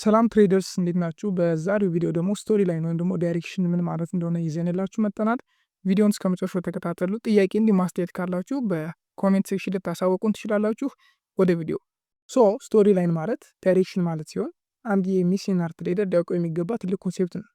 ሰላም traders፣ እንዴት ናችሁ? በዛሬው ቪዲዮ ደግሞ story line ወይም ደግሞ direction ምን ማለት እንደሆነ ይዘንላችሁ መጥተናል። ቪዲዮውን እስከ መጨረሻው ተከታተሉ። ጥያቄ እንዲሁም አስተያየት ካላችሁ በ comment section ልታሳውቁን ትችላላችሁ። ወደ ቪዲዮ። So story line ማለት direction ማለት ሲሆን አንድ የ SNR trader ሊያውቀው የሚገባ ትልቅ concept ነው።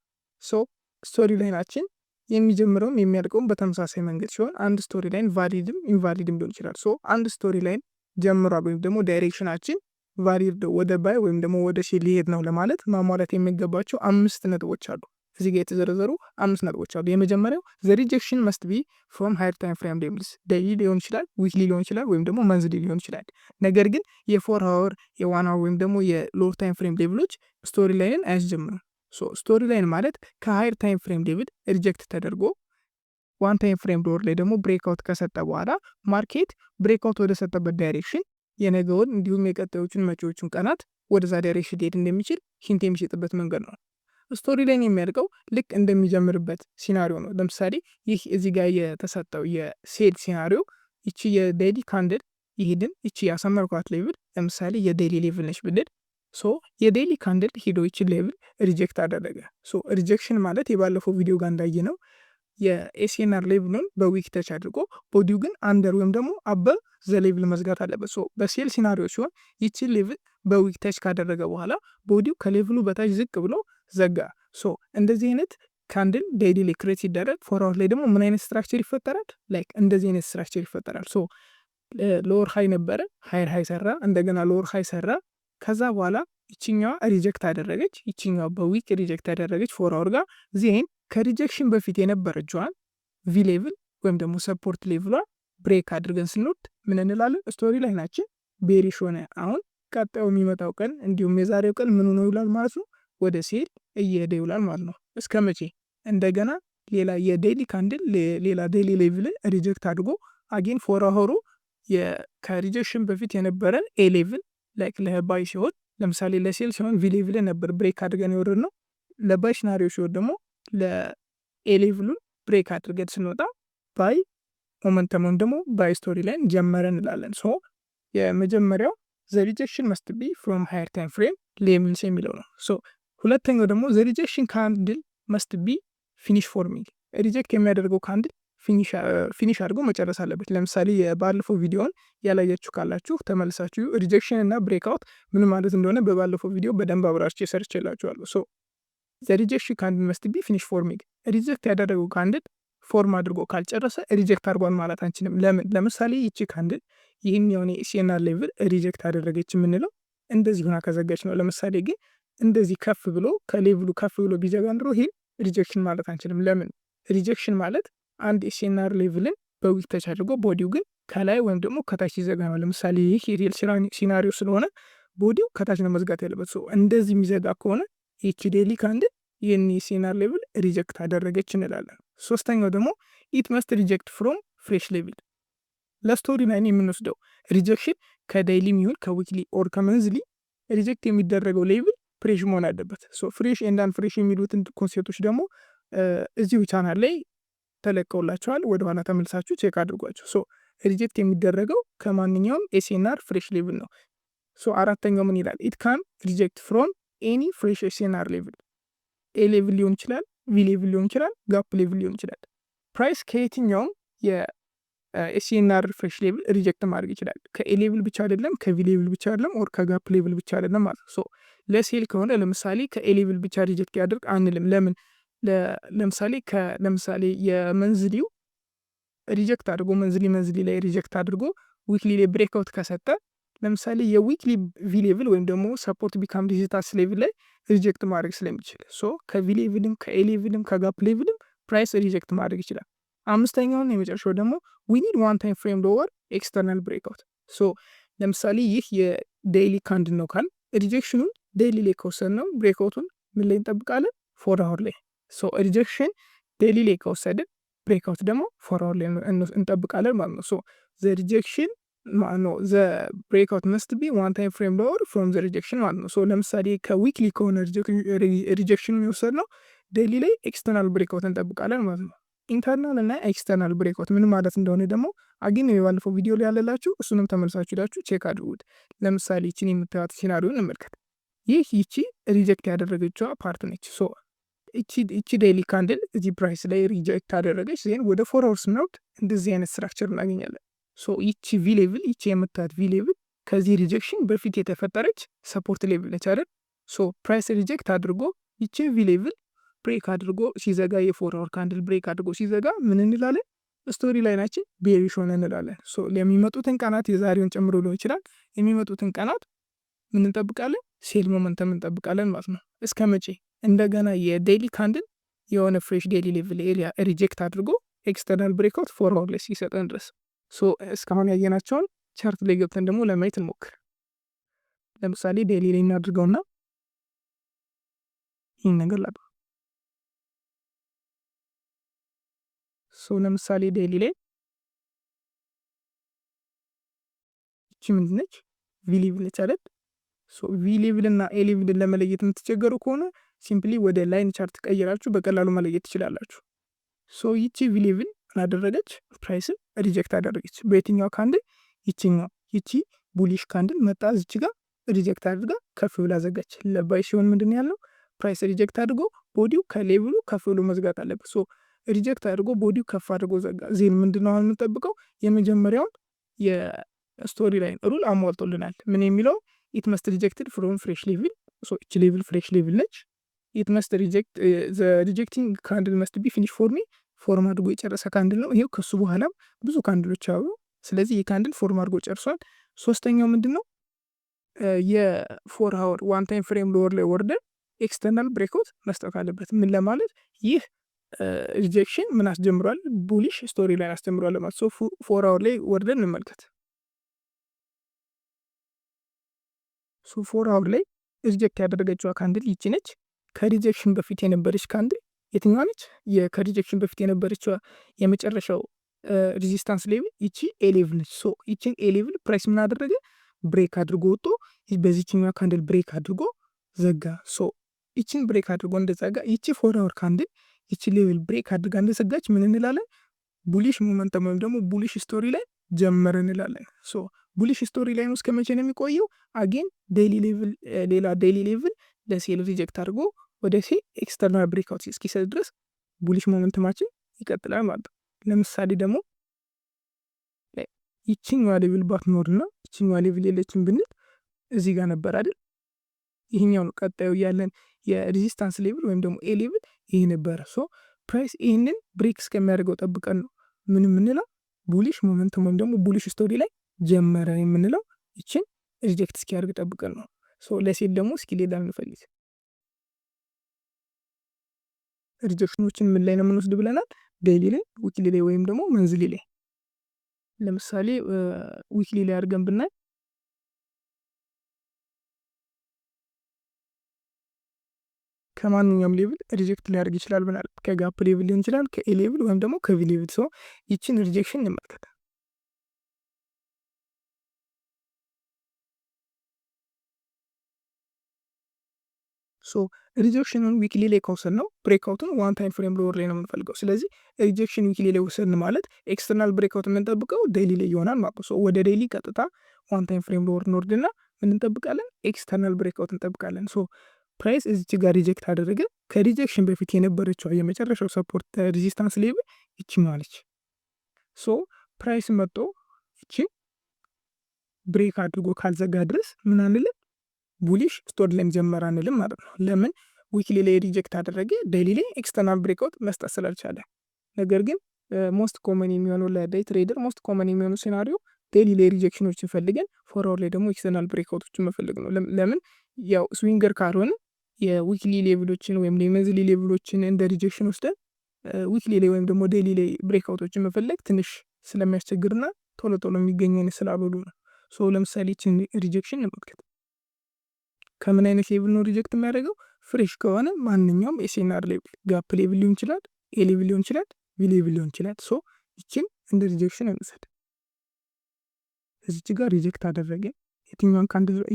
So story line ኣችን የሚጀምረውም የሚያልቀውም በተመሳሳይ መንገድ ሲሆን አንድ story line valid ም invalid ም ሊሆን ይችላል። So አንድ story line ጀምሯል ወይም ደግሞ direction ኣችን valid ወደ buy ወይም ደግሞ ወደ sell ሊሄድ ነው ለማለት ማሟላት የሚገባቸው አምስት ነጥቦች አሉ። እዚህ ጋር የተዘረዘሩ አምስት ነጥቦች አሉ። የመጀመሪያው the rejection must be from higher time frame levels፣ daily ሊሆን ይችላል፣ weekly ሊሆን ይችላል፣ ወይም ደግሞ monthly ሊሆን ይችላል። ነገር ግን የ 4 hour፣ የ 1 hour ወይም ደግሞ የ lower time frame level ኦች story line ን አያስጀምሩም። So story line ማለት ከ higher time frame level reject ተደርጎ one time frame lower ላይ ደግሞ breakout ከሰጠ በኋላ market breakout ወደ ሰጠበት direction የነገውን እንዲሁም የቀጣዮቹን መጪዎቹን ቀናት ወደዛ direction ሊሄድ እንደሚችል hint የሚሰጥበት መንገድ ነው። Story line የሚያልቀው ልክ እንደሚጀምርበት scenario ነው። ለምሳሌ ይህ እዚህ ጋር የተሰጠው የ sell scenario ይቺ የ daily candle ይሄድን ይቺ ያሰመርኳት level ለምሳሌ የ daily level ነች ብንል፣ so የ daily candle ሂዶ ይቺ level reject አደረገ። So rejection ማለት የባለፈው ቪዲዮ ጋር እንዳየነው የ SNR level ኡን በ wick touch አድርጎ body ው ግን under ወይም ደግሞ above the level መዝጋት አለበት። So በ sell scenario ሲሆን ይቺን level በ wick touch ካደረገ በኋላ body ው ከ level ኡ በታች ዝቅ ብሎ ዘጋ። So እንደዚህ አይነት candle daily ላይ create ሲደረግ 4 hour ላይ ደግሞ ምን አይነት structure ይፈጠራል? Like እንደዚህ አይነት structure ይፈጠራል። So lower high ነበረ፣ higher high ሰራ፣ እንደገና lower high ሰራ። ከዛ በኋላ ይችኛዋ reject አደረገች። ይችኛዋ በ wick reject አደረገች 4 hour ጋር። Then ከ rejection በፊት የነበረችዋን V level ወይም ደግሞ support level ኧ break አድርገን ስንወርድ ምን እንላለን? Story line ኣችን bearish ሆነ። አሁን ቀጣዩ የሚመጣው ቀን እንዲሁም የዛሬው ቀን ምን ሆኖ ይውላል ማለት ነው? ወደ sell እየሄደ ይውላል ማለት ነው። እስከ መቼ? እንደገና ሌላ የ daily candle ሌላ daily level ን reject አድርጎ again 4 hour ኡ ከ rejection በፊት የነበረን A level፣ like ለ buy ሲሆን፣ ለምሳሌ ለ sell ሲሆን V level ነበር break አድርገን የወረድነው። ለ buy scenario ሲሆን ደግሞ ለ A level ኡን break አድርገን ስንወጣ buy momentum ወይም ደግሞ buy story line ጀመረ እንላለን። So የመጀመሪያው the rejection must be from higher time frame levels የሚለው ነው። So ሁለተኛው ደግሞ the rejection candle must be finish forming፣ reject የሚያደርገው candle finish አድርጎ መጨረስ አለበት። ለምሳሌ የባለፈው ቪዲዮን ያላያችሁ ካላችሁ ተመልሳችሁ rejection እና breakout ምን ማለት እንደሆነ በባለፈው ቪዲዮ በደንብ አብራርቼ ሰርቼላችኋለሁ። So the rejection candle must be finish forming፣ reject ያደረገው candle form አድርጎ ካልጨረሰ reject አድርጓል ማለት አንችልም። ለምን? ለምሳሌ ይቺ candle ይህን የሆነ SNR level reject አደረገች የምንለው እንደዚህ ሆና ከዘጋች ነው። ለምሳሌ ግን እንደዚህ ከፍ ብሎ ከ level ኡ ከፍ ብሎ ቢዘጋ ኑሮ ይሄን rejection ማለት አንችልም። ለምን? Rejection ማለት አንድ SNR level ን በ wick touch አድርጎ body ው ግን ከላይ ወይም ደግሞ ከታች ሲዘጋ ነው። ለምሳሌ ይህ የ sell scenario ስለሆነ body ው ከታች ነው መዝጋት ያለበት። So እንደዚህ የሚዘጋ ከሆነ ይቺ daily candle ይህን SNR level reject አደረገች እንላለን። ሶስተኛው ደግሞ it must reject from fresh level። ለ story line የምንወስደው rejection ከ daily ይሁን ከ weekly or ከ monthly reject የሚደረገው level fresh መሆን አለበት። So fresh and unfresh የሚሉትን concept ኦች ደግሞ እዚሁ ቻናል ላይ ተለቀውላችኋል። ወደኋላ ተመልሳችሁ check አድርጓቸው። So reject የሚደረገው ከማንኛውም SNR fresh level ነው። So አራተኛው ምን ይላል? It can reject from any fresh SNR level፣ A level ሊሆን ይችላል፣ V level ሊሆን ይችላል፣ gap level ሊሆን ይችላል። Price ከየትኛውም የ SNR fresh level reject ማድረግ ይችላል። ከ A level ብቻ አይደለም፣ ከ V level ብቻ አይደለም፣ or ከ gap level ብቻ አይደለም ማለት ነው። So ለ sell ከሆነ ለምሳሌ ከ A level ብቻ reject ያድርግ አንልም። ለምን? ለምሳሌ የ monthly ው reject አድርጎ monthly ላይ reject አድርጎ weekly ላይ breakout ከሰጠ ለምሳሌ የ weekly V level ወይም ደግሞ support become resistance level ላይ reject ማድረግ ስለሚችል፣ ሶ ከቪ ሌቭልም ከኤ ሌቭልም ከጋፕ ሌቭልም ፕራይስ ሪጀክት ማድረግ ይችላል። አምስተኛውን የመጨረሻው ደግሞ we need one time frame lower external breakout። So ለምሳሌ ይህ የ daily candle ነው ካልን rejection ኑን daily ላይ ከወሰድነው breakout ኡን ምን ላይ እንጠብቃለን? 4 hour ላይ። So rejection daily ላይ ከወሰድን breakout ደግሞ 4 hour ላይ እንጠብቃለን ማለት ነው። So the rejection ነው the breakout must be one time frame lower from the rejection ማለት ነው። So ለምሳሌ ከ weekly ከሆነ rejection ኑን የወሰድነው daily ላይ external breakout እንጠብቃለን ማለት ነው። Internal እና external breakout ምን ማለት እንደሆነ ደግሞ again የባለፈው ቪዲዮ ላይ ያለላችሁ እሱንም ተመልሳችሁ ሄዳችሁ check አድርጉት። ለምሳሌ ይችን የምታዩት scenario እንመልከት። ይህ ይቺ reject ያደረገችዋ part ነች። So ይቺ daily candle እዚህ price ላይ reject አደረገች። Then ወደ 4 hour ስንወርድ እንደዚህ አይነት structure እናገኛለን። So ይቺ V level፣ ይቺ የምታዩት V level ከዚህ rejection በፊት የተፈጠረች support level ነች አይደል? So price reject አድርጎ ይቺን V level break አድርጎ ሲዘጋ፣ የ 4 hour candle break አድርጎ ሲዘጋ ምን እንላለን? Story line ኣችን bearish ሆነ እንላለን። So ለሚመጡትን ቀናት፣ የዛሬውን ጨምሮ ሊሆን ይችላል፣ የሚመጡትን ቀናት ምን እንጠብቃለን? Sell momentum እንጠብቃለን ማለት ነው። እስከ መቼ? እንደገና የ daily candle የሆነ fresh daily level area reject አድርጎ external breakout 4 hour ላይ ሲሰጠን ድረስ። So እስካሁን ያየናቸውን chart ላይ ገብተን ደግሞ ለማየት እንሞክር። ለምሳሌ daily ላይ እናድርገውና ይህን ነገር ላድርግ። So ለምሳሌ daily ላይ እቺ ምንድነች? V level ነች አይደል? So V level እና A level ን ለመለየት የምትቸገሩ ከሆነ simply ወደ line chart ቀይራችሁ በቀላሉ መለየት ትችላላችሁ። So ይቺ V level ምን አደረገች? Price ን reject አደረገች። በየትኛው candle? ይችኛው፣ ይቺ bullish candle መጣ እዚች ጋር reject አድርጋ ከፍ ብላ ዘጋች። ለ buy ሲሆን ምንድን ያልነው? Price reject አድርጎ body ው ከ level ኡ ከፍ ብሎ መዝጋት አለበት። So reject አድርጎ body ው ከፍ አድርጎ ዘጋ። Then ምንድነው አሁን የምንጠብቀው? የመጀመሪያውን የ story line rule አሟልቶልናል። ምን የሚለው? It must rejected from fresh level። እቺ level fresh level ነች። It must reject, the rejecting candle must be finish form አድርጎ የጨረሰ candle ነው። ይሄው ከሱ በኋላም ብዙ candle ኦች አሉ። ስለዚህ ይህ candle form አድርጎ ጨርሷል። ሶስተኛው ምንድን ነው? የ 4 hour one time frame lower ላይ ወርደን external breakout መስጠት አለበት። ምን ለማለት? ይህ rejection ምን አስጀምሯል? Bullish story line አስጀምሯል ለማለት። So 4 hour ላይ ወርደን እንመልከት። So 4 hour ላይ reject ያደረገችዋ candle ይቺ ነች። ከ rejection በፊት የነበረች candle የትኛዋ ነች? ከ rejection በፊት የነበረችዋ የመጨረሻው resistance level ይቺ A level ነች። So ይቺን A level price ምን አደረገ? Break አድርጎ ወጥቶ በዚችኛዋ candle break አድርጎ ዘጋ። So ይቺን break አድርጎ እንደዘጋ፣ ይቺ 4 hour candle ይቺ level break አድርጋ እንደዘጋች ምን እንላለን? Bullish momentum ወይም ደግሞ bullish story line ጀመረ እንላለን። So bullish story line እስከ መቼ ነው የሚቆየው? Again daily level፣ ሌላ daily level ለ sell reject አድርጎ ወደ sell external breakout እስኪሰጥ ድረስ bullish momentum ኣችን ይቀጥላል ማለት ነው። ለምሳሌ ደግሞ ይችኛዋ level ባትኖርና ይችኛዋ level የለችም ብንል እዚህ ጋር ነበር አይደል? ይህኛው ነው ቀጣዩ ያለን የ resistance level ወይም ደግሞ A level ይሄ ነበረ። So price ይህንን break እስከሚያደርገው ጠብቀን ነው ምን የምንለው፣ bullish momentum ወይም ደግሞ bullish story line ጀመረ የምንለው ይችን reject እስኪያደርግ ጠብቀን ነው። So ለ sell ደግሞ እስኪ ሌላ እንፈልግ። Rejection ኦችን ምን ላይ ነው የምንወስድ ብለናል? Daily ላይ፣ weekly ላይ ወይም ደግሞ monthly ላይ። ለምሳሌ weekly ላይ አድርገን ብናይ ከማንኛውም level reject ሊያደርግ ይችላል ብናል። ከ gap level ሊሆን ይችላል፣ ከ A level ወይም ደግሞ ከ V level። So ይችን rejection እንመልከት። So rejection ኑን weekly ላይ ከወሰድነው breakout ኡን one time frame lower ላይ ነው የምንፈልገው። ስለዚህ rejection weekly ላይ ወሰድን ማለት external breakout የምንጠብቀው daily ላይ ይሆናል ማለት ነው። ወደ daily ቀጥታ one time frame lower እንወርድና ምን እንጠብቃለን? External breakout እንጠብቃለን። So price እዚች ጋር reject አደረገ። ከ rejection በፊት የነበረችው የመጨረሻው support resistance level ይችኛዋ ነች። So price መጥቶ ይቺ break አድርጎ ካልዘጋ ድረስ ምን አንልም? Bullish story line ጀመረ አንልም ማለት ነው። ለምን? Weekly ላይ reject አደረገ፣ daily ላይ external breakout መስጠት ስላልቻለ። ነገር ግን most common የሚሆነው፣ ለ day trader most common የሚሆነው scenario daily ላይ rejection ኦችን ፈልገን 4 hour ላይ ደግሞ external breakout ኦችን መፈለግ ነው። ለምን? ያው swinger ካልሆነ የ weekly level ኦችን ወይም የ monthly level ኦችን እንደ rejection ወስደን weekly ላይ ወይም ደግሞ daily ላይ breakout ኦችን መፈለግ ትንሽ ስለሚያስቸግርና ቶሎ ቶሎ የሚገኙ አይነት ስላልሆኑ ነው። So ለምሳሌ ይችን rejection እንመልከት። ከምን አይነት level ነው reject የሚያደርገው? Fresh ከሆነ ማንኛውም SNR level፣ gap level ሊሆን ይችላል፣ A level ሊሆን ይችላል፣ V level ሊሆን ይችላል። So ይችን እንደ rejection እንውሰድ። እዚች ጋር reject አደረገ። የትኛዋን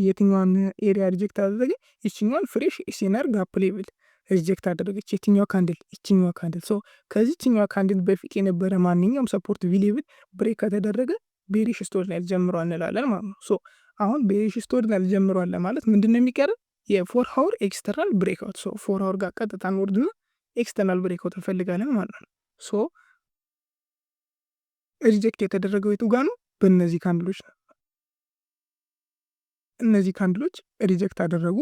የትኛዋን area reject አደረገ? ይችኛዋን fresh SNR gap level reject አደረገች። የትኛዋ candle? ይችኛዋ candle። So ከዚችኛዋ candle በፊት የነበረ ማንኛውም support V level break ከተደረገ bearish story line ጀምሯል እንላለን ማለት ነው። So አሁን bearish story line ጀምሯል ለማለት ምንድን ነው የሚቀረን? የ 4 hour external breakout። So 4 hour ጋር ቀጥታ እንወርድና external breakout እንፈልጋለን ማለት ነው። So reject የተደረገው የቱ ጋ ነው? በእነዚህ candle ኦች ነው። እነዚህ candle ኦች reject አደረጉ።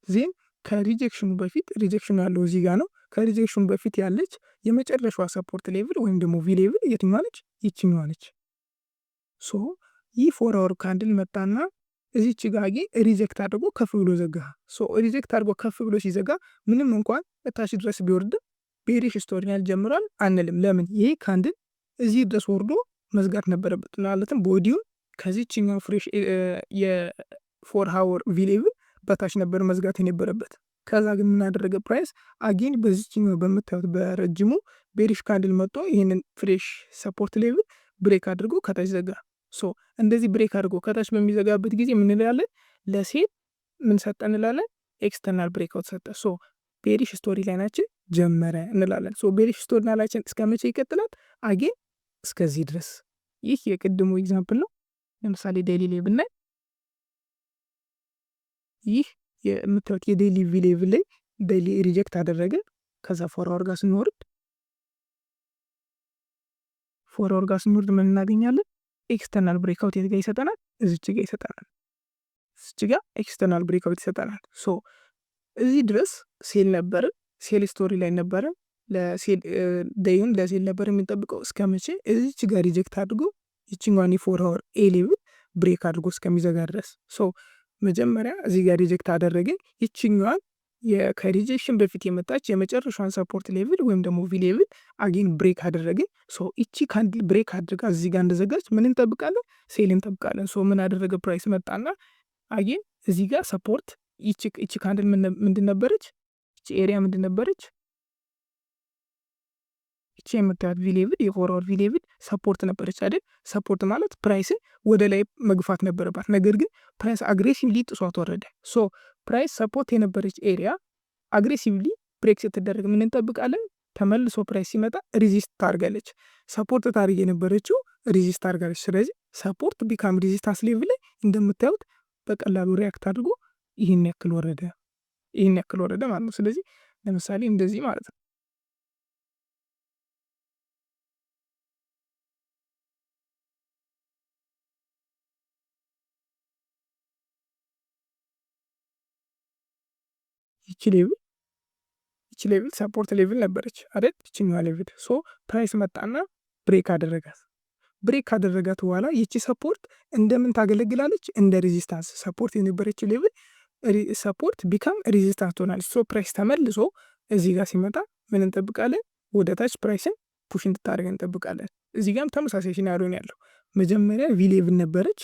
Then ከ rejection ኑ በፊት፣ rejection ኑ ያለው እዚህ ጋር ነው። ከ rejection ኑ በፊት ያለች የመጨረሻዋ support level ወይም ደግሞ V level የትኛዋ ነች? ይችኛዋ ነች። So ይህ 4 hour candle መጣና እዚች ጋ reject አድርጎ ከፍ ብሎ ዘጋ። So reject አድርጎ ከፍ ብሎ ሲዘጋ ምንም እንኳን እታች ድረስ ቢወርድም bearish story ጀምሯል አንልም። ለምን? ይሄ candle እዚህ ድረስ ወርዶ መዝጋት ነበረበት። ማለትም body ውን ከዚችኛው fresh የ 4 hour V level በታች ነበር መዝጋት የነበረበት። ከዛ ግን ምን አደረገ? Price again በዚችኛው በምታዩት በረጅሙ bearish candle መጥቶ ይህንን fresh support level break አድርጎ ከታች ዘጋ። So እንደዚህ break አድርጎ ከታች በሚዘጋበት ጊዜ ምን እንላለን? ለ sell ምን ሰጠ እንላለን? External breakout ሰጠ። So bearish story line ኣችን ጀመረ እንላለን። So bearish story line ኣችን እስከ መቼ ይቀጥላል? Again እስከዚህ ድረስ። ይህ የቅድሙ example ነው። ለምሳሌ daily ላይ ብናይ ይህ የምታዩት የ daily V level ላይ daily reject አደረገ። ከዛ 4 hour ጋር ስንወርድ ምን እናገኛለን? External breakout የት ጋር ይሰጠናል? እዚች ጋር ይሰጠናል። እዚች ጋር external breakout ይሰጠናል። So እዚህ ድረስ sell ነበርን፣ sell story line ነበርን። ለ sell day ኡን ለ sell ነበር የምንጠብቀው። እስከ መቼ? እዚች ጋር reject አድርጎ ይችኛዋን የ 4 hour A level break አድርጎ እስከሚዘጋ ድረስ። So መጀመሪያ እዚህ ጋር reject አደረገ። ይችኛዋን ከ rejection በፊት የመጣች የመጨረሻዋን support level ወይም ደግሞ V level again break አደረገ። So ይቺ candle break አድርጋ እዚህ ጋር እንደዘጋች ምን እንጠብቃለን? Sell እንጠብቃለን። So ምን አደረገ? Price መጣና again እዚህ ጋር support፣ ይቺ candle ምንድን ነበረች? ይቺ area ምንድን ነበረች? ይቺ የምታያት V level፣ የ 4 hour V level support ነበረች አይደል? Support ማለት price ን ወደ ላይ መግፋት ነበረባት። ነገር ግን price aggressively ጥሷት ወረደ። So price support የነበረች area aggressively break ስትደረግ ምን እንጠብቃለን? ተመልሶ price ሲመጣ resist ታርጋለች። Support ታርግ የነበረችው resist ታርጋለች። ስለዚህ support become resistance level ላይ እንደምታዩት በቀላሉ react አድርጎ ይህን ያክል ወረደ፣ ይህን ያክል ወረደ ማለት ነው። ስለዚህ ለምሳሌ እንደዚህ ማለት ነው። ይቺ level support level ነበረች አይደል? ይችኛዋ level። So price መጣና break አደረጋት። Break ካደረጋት በኋላ ይቺ support እንደምን ታገለግላለች? እንደ resistance። Support የነበረችው level support become resistance ትሆናለች። So price ተመልሶ እዚህ ጋር ሲመጣ ምን እንጠብቃለን? ወደ ታች price ን push እንድታደርግ እንጠብቃለን። እዚህ ጋርም ተመሳሳይ scenario ነው ያለው። መጀመሪያ V level ነበረች፣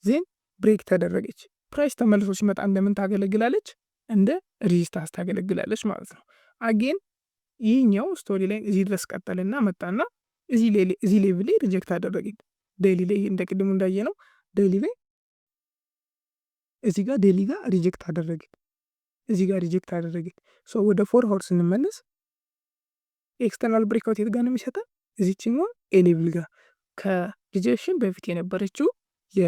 then break ተደረገች። Price ተመልሶ ሲመጣ እንደምን ታገለግላለች? እንደ resistance ታገለግላለች ማለት ነው። Again ይህኛው story line እዚህ ድረስ ቀጠልና መጣና እዚህ level ላይ reject አደረገኝ። Daily ላይ እንደ ቅድሙ እንዳየነው daily ላይ እዚህ ጋር daily ጋር reject አደረገኝ። እዚህ ጋር reject አደረገኝ። So ወደ 4 hour ስንመለስ external breakout የት ጋር ነው የሚሰጠን? እዚችኛዋ A level ጋር፣ ከ rejection በፊት የነበረችው የ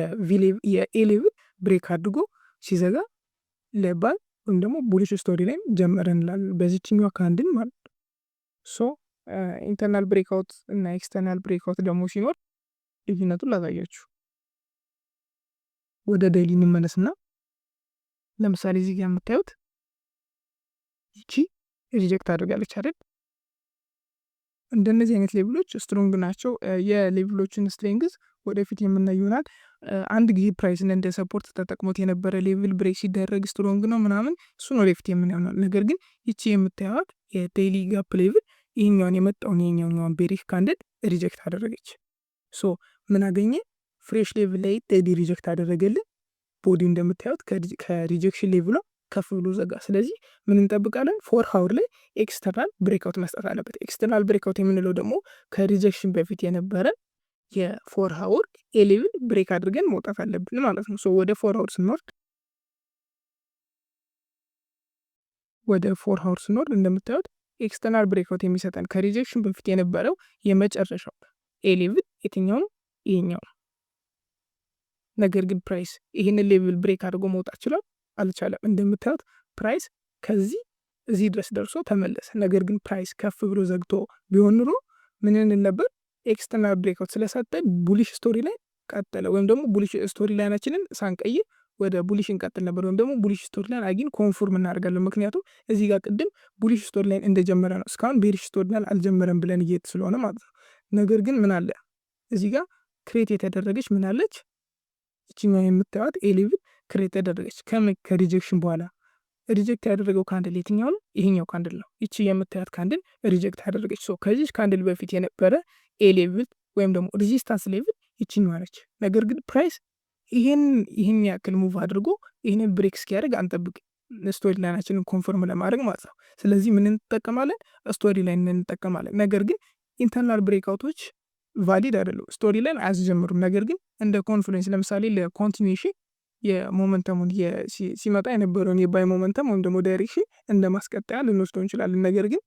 A level break አድርጎ ሲዘጋ ለ buy ወይም ደግሞ bullish story line ጀመረ እንላለን በዚችኛዋ candle ማለት ነው። So internal breakout እና external breakout ደግሞ ሲኖር ልዩነቱን ላሳያችሁ። ወደ daily እንመለስና ለምሳሌ እዚህ ጋር የምታዩት ይቺ reject አድርጋለች አይደል? እንደነዚህ አይነት level ኦች strong ናቸው። የ level ኦችን strength ወደፊት የምናይ ይሆናል። አንድ ጊዜ price ን እንደ support ተጠቅሞት የነበረ level break ሲደረግ strong ነው ምናምን፣ እሱን ወደፊት የምናየው ይሆናል። ነገር ግን ይቺ የምታዩት የ daily gap level ይህኛውን የመጣውን ይህኛውን bearish candle reject አደረገች። So ምን አገኘ? Fresh level ላይ daily reject አደረገልን። Body እንደምታዩት ከ rejection level ኧ ከፍ ብሎ ዘጋ። ስለዚህ ምን እንጠብቃለን? 4 hour ላይ external breakout መስጠት አለበት። External breakout የምንለው ደግሞ ከ rejection በፊት የነበረ የ 4 hour A level break አድርገን መውጣት አለብን ማለት ነው። So ወደ 4 hour ስንወርድ እንደምታዩት external breakout የሚሰጠን ከ rejection በፊት የነበረው የመጨረሻው A level የትኛው ነው? ይሄኛው ነው። ነገር ግን price ይህንን level break አድርጎ መውጣት ችሏል? አልቻለም። እንደምታዩት Price ከዚህ እዚህ ድረስ ደርሶ ተመለሰ። ነገር ግን price ከፍ ብሎ ዘግቶ ቢሆን ኑሮ ምን እንል ነበር? External breakout ስለሰጠ bullish story line ቀጠለ፣ ወይም ደግሞ bullish story line ኣችንን ሳንቀይር ወደ bullish እንቀጥል ነበር፣ ወይም ደግሞ bullish story line again confirm እናደርጋለን። ምክንያቱም እዚህ ጋር ቅድም bullish story line እንደጀመረ ነው፣ እስካሁን bearish story line አልጀመረም ብለን እየሄድ ስለሆነ ማለት ነው። ነገር ግን ምን አለ? እዚህ ጋር create የተደረገች ምን አለች? ይችኛዋ የምታዩት A level create ተደረገች ከ rejection በኋላ። Reject ያደረገው candle የትኛው ነው? ይሄኛው candle ነው። ይቺ የምታያት candle reject ያደረገች፣ so ከዚች candle በፊት የነበረ A level ወይም ደግሞ resistance level ይችኛዋ ነች። ነገር ግን price ይህን ያክል move አድርጎ ይህንን break እስኪያደርግ አንጠብቅ story line ኣችንን confirm ለማድረግ ማለት ነው። ስለዚህ ምን እንጠቀማለን? Story line እንጠቀማለን። ነገር ግን internal breakout ኦች valid አይደሉም። Story line አያስጀምሩም። ነገር ግን እንደ confluence ለምሳሌ ለ continuation የ momentum ኡን ሲመጣ የነበረውን የ buy momentum ወይም ደግሞ direction እንደ ማስቀጠያ ልንወስደው እንችላለን። ነገር ግን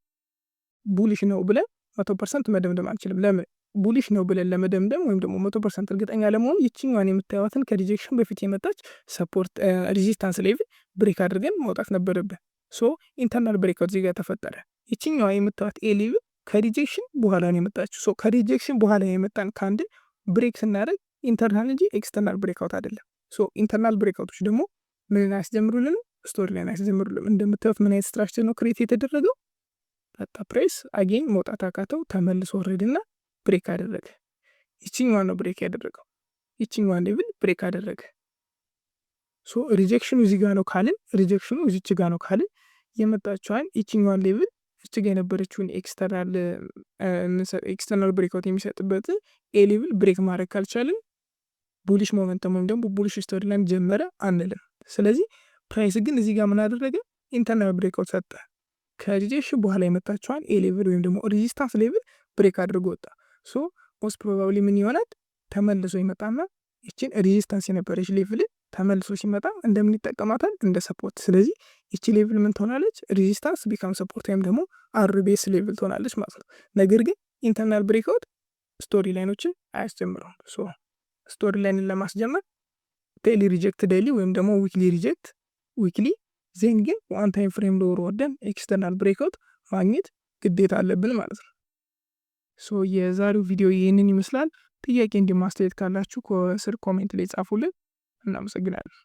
bullish ነው ብለን 100% መደምደም አንችልም። ለምን? Bullish ነው ብለን ለመደምደም ወይም ደግሞ 100% እርግጠኛ ለመሆን ይችኛዋን የምታዩትን ከ rejection በፊት የመጣች support resistance level break አድርገን መውጣት ነበረብን። So internal breakout እዚህ ጋር ተፈጠረ። ይችኛዋ የምታዩት A level ከ rejection በኋላ ነው የመጣችው። So ከ rejection በኋላ የመጣን candle break ስናደርግ internal እንጂ external breakout አይደለም። So internal breakout ኦች ደግሞ ምን አያስጀምሩልንም? Story line አያስጀምሩልንም። እንደምታዩት ምን አይነት structure ነው create የተደረገው? በቃ price again መውጣት አቃተው፣ ተመልሶ ወረድና break አደረገ። ይችኛዋን ነው break ያደረገው። ይችኛዋን level break አደረገ። So rejection ኑ እዚህ ጋር ነው ካልን፣ rejection ኑ እዚች ጋ ነው ካልን፣ የመጣችዋን ይችኛዋን level እች ጋ የነበረችውን external breakout የሚሰጥበት A level break ማድረግ ካልቻልን bullish momentum ወይም ደግሞ bullish story line ጀመረ አንልም። ስለዚህ price ግን እዚህ ጋር ምን አደረገ? Internal breakout ሰጠ። ከ rejection በኋላ የመጣችዋን A level ወይም ደግሞ resistance level break አድርጎ ወጣ። So most probably ምን ይሆናል? ተመልሶ ይመጣና ይችን resistance የነበረች level ተመልሶ ሲመጣ እንደምን ይጠቀማታል? እንደ support። ስለዚህ ይቺ level ምን ትሆናለች? Resistance become support ወይም ደግሞ RBS level ትሆናለች ማለት ነው። ነገር ግን internal breakout story line ኦችን አያስጀምረውም። So story line ን ለማስጀመር daily reject daily ወይም ደግሞ weekly reject weekly፣ then ግን one time frame lower ወርደን external breakout ማግኘት ግዴታ አለብን ማለት ነው። So የዛሬው ቪዲዮ ይህንን ይመስላል። ጥያቄ እንዲሁም አስተያየት ካላችሁ ከስር comment ላይ ጻፉልን። እናመሰግናለን።